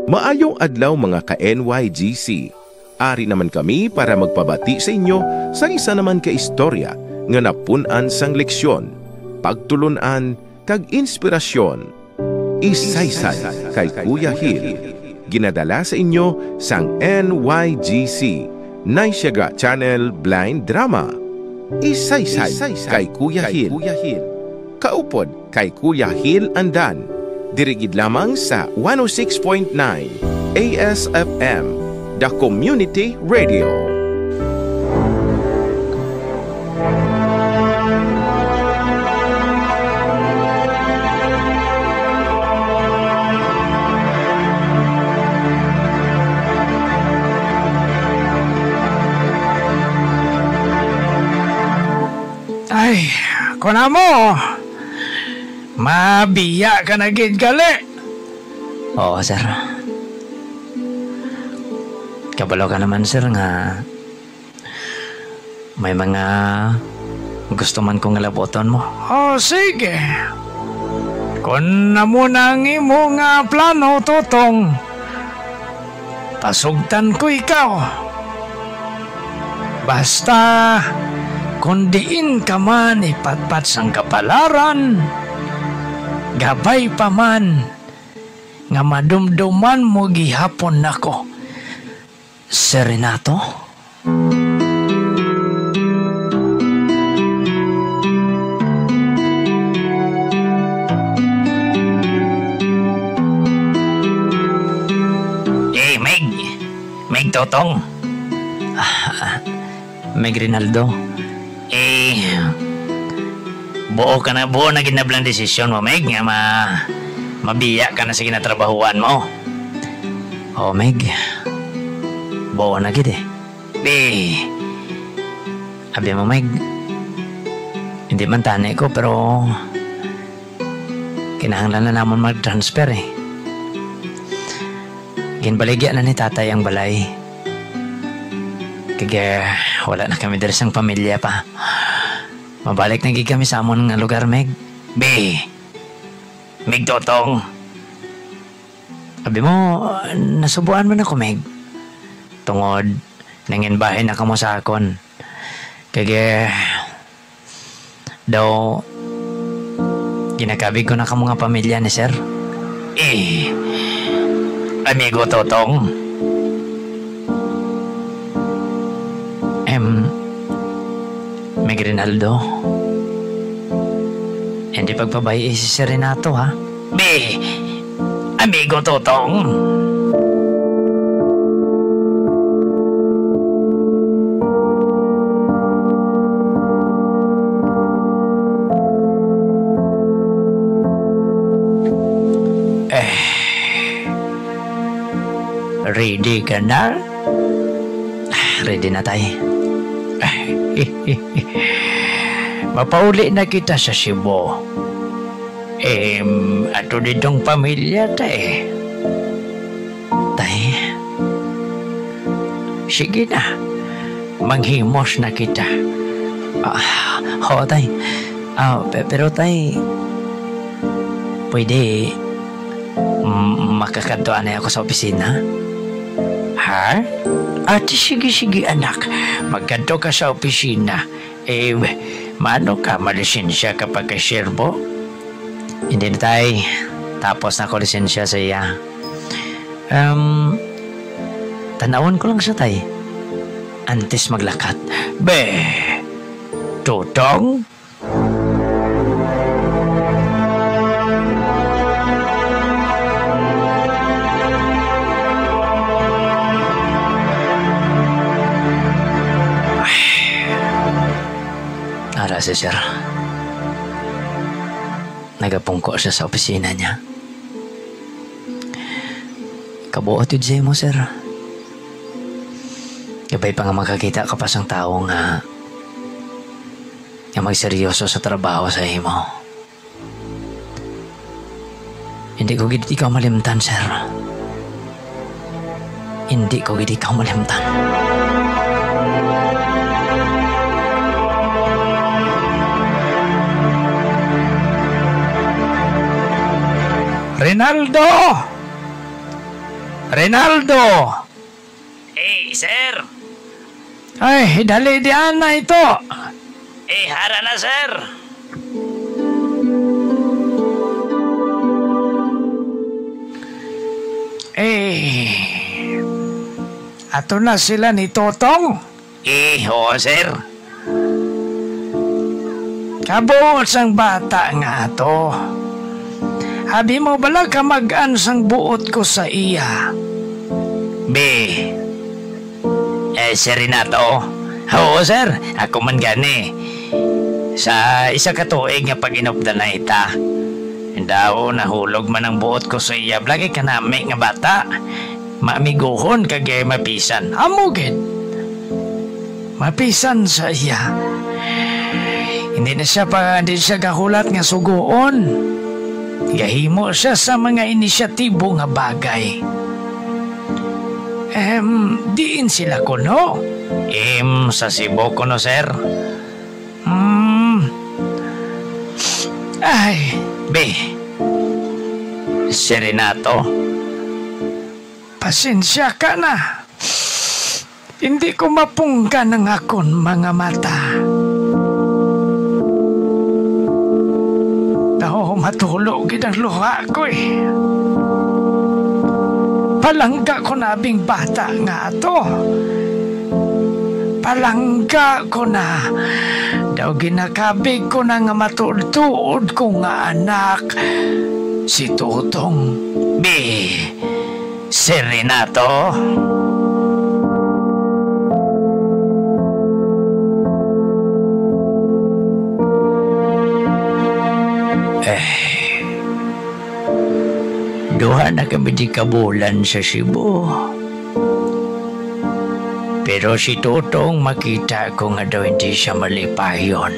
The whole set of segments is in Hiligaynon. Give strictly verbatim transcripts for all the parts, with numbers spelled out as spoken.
Maayong adlaw, mga ka-N Y G C. Ari naman kami para magpabati sa inyo sang isa naman ka istorya nga napun-an sang leksyon, pagtulon-an, kag inspirasyon. Isaysay kay Kuya Hil. Ginadala sa inyo sang N Y G C, Naysyaga Channel Blind Drama. Isaysay kay Kuya Hil. Kaupod kay Kuya Hil Andan. Diri gid lamang sa one oh six point nine A S F M, The Community Radio. Ay, kunamo, mabiya ka na gid gali. Oo, sir. Kabalo ka naman, sir, nga may mga gusto man ko nga labuton mo. Oh, sige. Kon amo na ang imo nga plano, Totong, pasugtan ko ikaw. Basta, kon diin ka man ipatpat sang kapalaran, gabay pa man nga madumduman mo gihapon nako, Sir Renato? Eh, Meg. Meg Totong. Ah, Meg Rinaldo. Eh, buo ka na, buo na gid na bala ang desisyon mo, Meg, nga ma-, mabiya ka na sa ginatrabahuan mo. Oh, Meg. Buo na gid eh. Be, abi mo, Meg. Hindi man tani ko, pero kinahanglan na namon mag-transfer eh. Ginbaligya na ni tatay ang balay. Kag, eh, wala na kami diri sang pamilya pa. Mabalik na gid kami sa amon nga lugar, Meg. Be, Meg Totong. Abi mo, nasubuan man ako, Meg. Tungod, nanginbahin na kamo sa akon. Kag, eh, daw, ginakabig ko na kamo nga pamilya ni Sir. Eh, amigo Totong. Em, Meg Rinaldo. Hindi pagpabay-i si Sir Renato, ha? Be, amigo Totong. Eh, ready ka na? Ready na, tay. Mapauli na kita sa Cebu. Em, ato didtong pamilya, tay. Tay, sige na. Manghimos na kita. Ah, ho, tay. Ah, pe-, pero, tay, pwede, mm, makakadto anay ako sa opisina? Ha? Ati, sige, sige, anak. Magkadto ka sa opisina. Eh, maano ka, malisensya ka pa kay Sherbo? Hindi na, tay. Tapos na ko lisensya sa iya. Um, tanawon ko lang sa, tay. Antes maglakat. Be, Tutong? Ara si Sir. Nagapungko siya sa opisina niya. Kabuot yun sa imo, sir. Kabay pa nga makakita ka pa sang tawo nga, nga magseryoso sa trabaho sa imo. Hindi ko gid ikaw malimtan, sir. Hindi ko gid ikaw malimtan. Rinaldo! Rinaldo! Eh, sir! Ay, dali di ana ito! Eh, hara na, sir! Eh, ato na sila ni Totong? Eh, oo, sir. Kabuot sang bata nga ato. Abi mo bala kamag-an sang buot ko sa iya? Be, eh, si Renato? Oo, sir. Ako man gani. Sa isa ka tuig nga pag-inupdanay ta, daw nahulog man ang buot ko sa iya, lagi kanami nga bata. Maamigohon kag, eh, mapisan. Amo gid. Mapisan sa iya. Hindi na siya pa, hindi siya gahulat nga sugoon. Gahimo siya sa mga inisyatibo nga bagay. Em, diin sila kuno? Em, sa Cebu kuno, sir. Hmm. Ay. Be, si Renato. Pasensya ka na. Hindi ko mapunggan ang akon mga mata. Daw matulo gid ang luha ko, eh. Palangga ko na abing bata nga ato. Palangga ko na. Daw ginakabig ko na nga matuod-tuod ko nga anak si Tutong. Be, si Renato. Eh, duha na kami di kabulan sa Cebu. Pero si Tutong, makita ko nga daw hindi siya malipayon.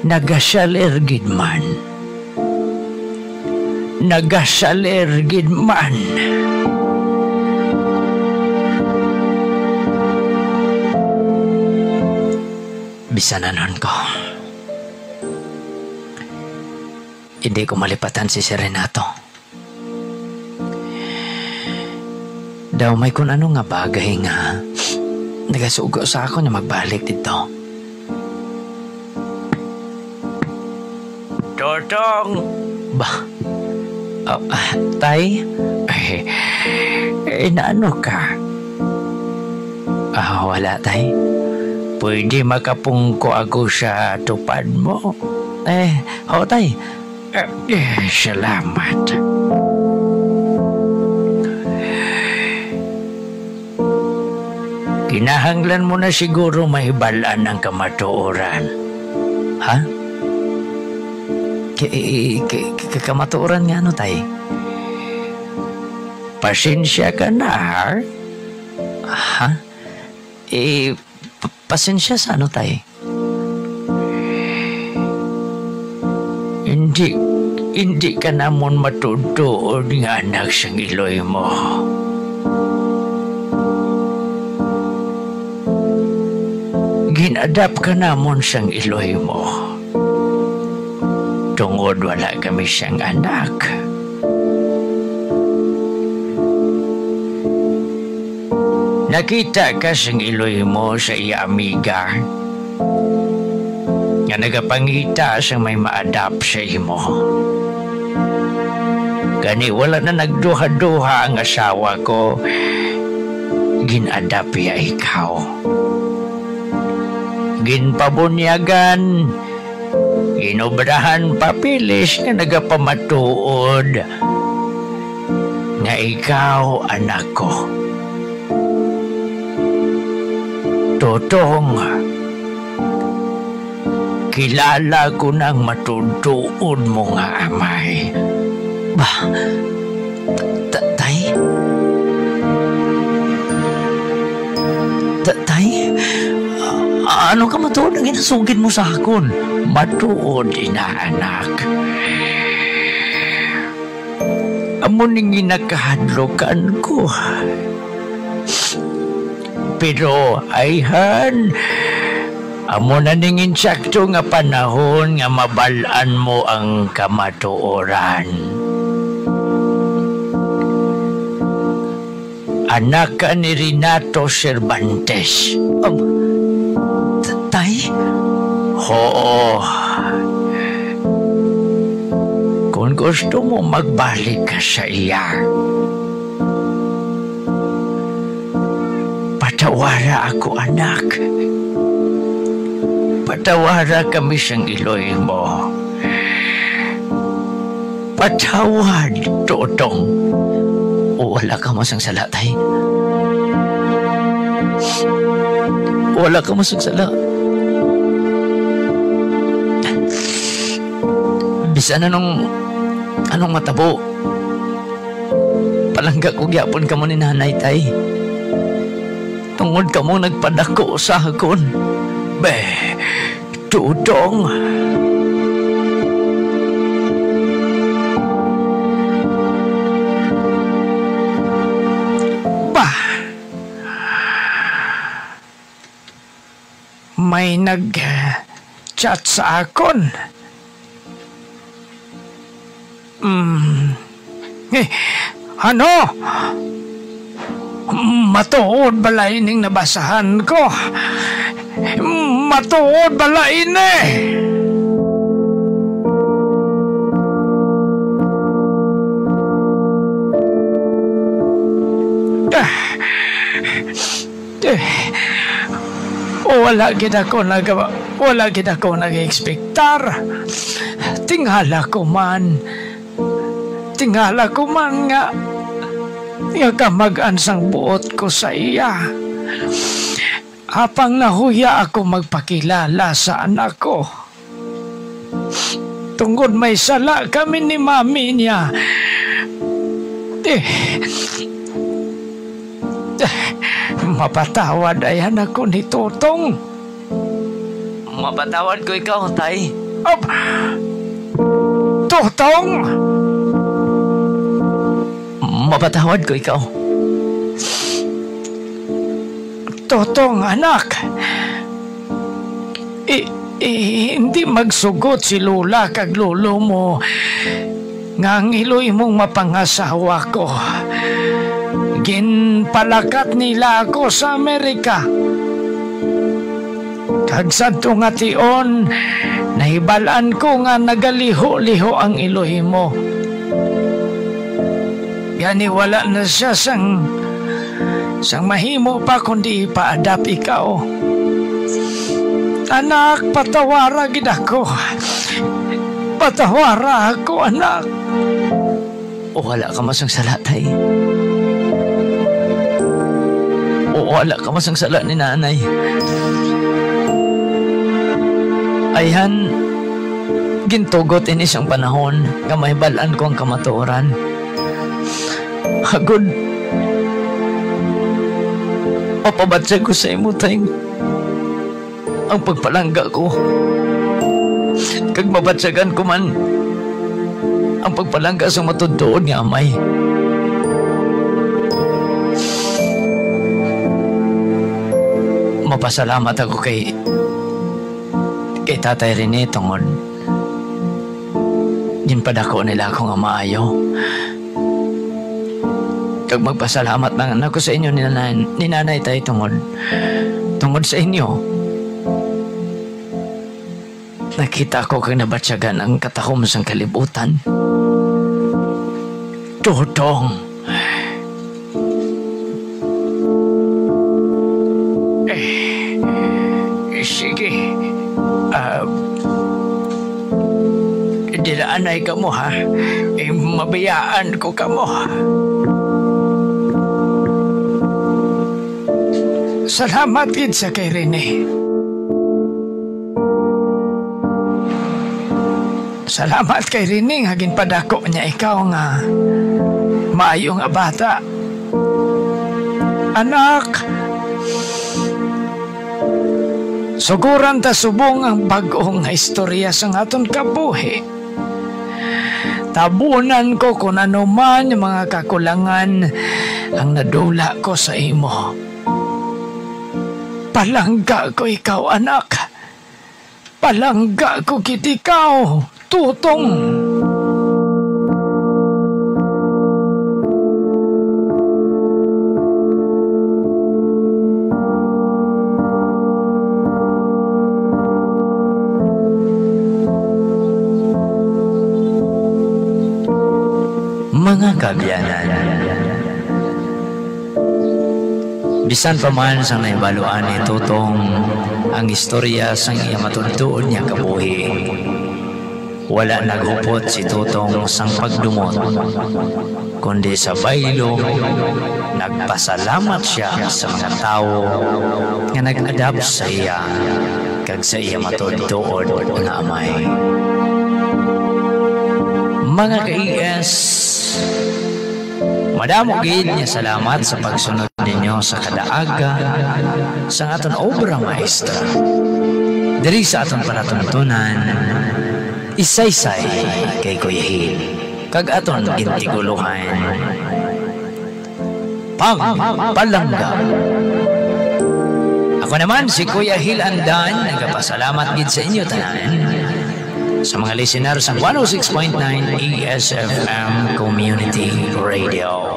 Nagasalir gid man. Nagasalir gid man. Bisan anon ko, hindi ko malipatan si Sir Renato. Daw may kun ano nga bagay nga nagasugo sa akon nga magbalik didto. Totong! Ba? Ah, ah, tay? Eh, eh, naano ka? Ah, wala, tay. Pwede makapungko ako sa tupad mo? Eh, ho, tay. Eh, eh, salamat. Kinahanglan mo na siguro mahibal-an ang kamatuoran. Ha? Ki-, ki-, ki-, ki-, kamatuoran nga ano, tay? Pasensya ka na, ha? Ha? Eh, pa-, pasensya sa ano, tay? Hindi, hindi ka namon matuod-tuod nga anak sang iloy mo. Gin-adapt ka namon sang iloy mo. Tungod wala kami siyang anak. Nakita ka sing iloy mo sa iya amiga nga nagapangita sang may ma-adapt sa imo. Gani, wala na nagduha-duha ang asawa ko, gin-adapt iya ikaw. Ginpabunyagan, ginobrahan papilis nga nagapamatuod nga ikaw anak ko. Totong, kilala ko nang matuod-tuod mo nga amay. Ba, ta-, ta-, tay? Ta-, tay? A-, ano ka matuod ang ginasugid mo sa akon? Matuod, ina, anak. Amo ning ginakahadlukan ko. Pero, ayhan, Amo na ning insakto nga panahon nga mabal-an mo ang kamatuoran. Anak ka ni Renato Cervantes. Um, t-, tay? Oo. Kung gusto mo magbalik ka sa iya, patawara ako, anak. Patawara kami sang iloy mo. Patawad, Dodong. O, wala ka man sang sala, tay. Wala ka man sang sala. Bisan anong, anong matabo, palangga ko gyapon kamo ni nanay, tay. Tungod kamo nagpadako sa akon. Be, Dodong. Bah, may nag-chat sa akon. Mm. Eh, ano? Matuod bala ining nabasahan ko? Matuod bala ini? Ah. Eh, wala gid ako naga-, wala gid ako nag-expectar. Tingala ko man, tingala ko man nga, nga kamag-an sang buot ko sa iya. Apang nahuya ako magpakilala sa anak ko. Tungod may sala kami ni mami niya. Eh, eh, mapatawad ay anak ko ni Totong. Mapatawad ko ikaw, tay. Ab-, Totong! Mapatawad ko ikaw. Totong, anak. I-, i-, hindi magsugot si lola kag lolo mo nga ang iloy mong mapangasawa ko ginpalakat nila ako sa Amerika. Kag sadto nga tion, nahibal-an ko nga nagaliho-liho ang iloy mo. Gani wala na siya sang, sang mahimo pa kundi ipaadap ikaw. Anak, patawara gid ako. Patawara ako, anak. O, wala ka man sang sala, tay. O, wala ka man sang sala ni nanay. Ayhan, gintugot ini sang panahon nga mahibal-an ko ang kamatuoran. Agod, mapabatyag ko sa imo, tay, ang pagpalangga ko, kag mabatyagan ko man ang pagpalangga sang matuod-tuod nga amay. Mapasalamat ako kay, kay Tatay Rene tungod ginpadako nila ako nga maayo. Kag magpasalamat man ako sa inyo ni Nanay, ni Nanay, Tay, tungod, tungod sa inyo, nakita ko kag nabatyagan ang katahom sang kalibutan. Dodong. Eh, sige. Ah, dira anay kamo, ha? Eh, mabiyaan ko kamo. Salamat gid sa kay Rene. Salamat kay Rene nga ginpadako niya ikaw nga maayo nga bata. Anak, suguran ta subong ang bag-o nga istorya sang aton kabuhi. Tabunan ko kon ano man nga mga kakulangan ang nadula ko sa imo. Palangga ko ikaw, anak. Palangga ko gid ikaw, Tutong. Mga kaabyanan, bisan pa man sang nahibaluan ni Tutong ang istorya sang iya matuod-tuod nga kabuhi, wala naghupot si Tutong sang pagdumot, kundi sa baylo, nagpasalamat sia sa mga tawo nga nag-adapt sa iya kag sa iya matuod-tuod nga amay. Mga ka-E S, madamo gid nga salamat sa pagsunod ninyo sa kadaaga sang aton obra maestra. Diri sa aton palatuntunan, Isaysay kay Kuya Hil, kag aton gintigulohan, Pagpalangga. Ako naman si Kuya Hil Andan, nagapasalamat gid sa inyo tanan, sa mga listener sa one oh six point nine E S F M Community Radio.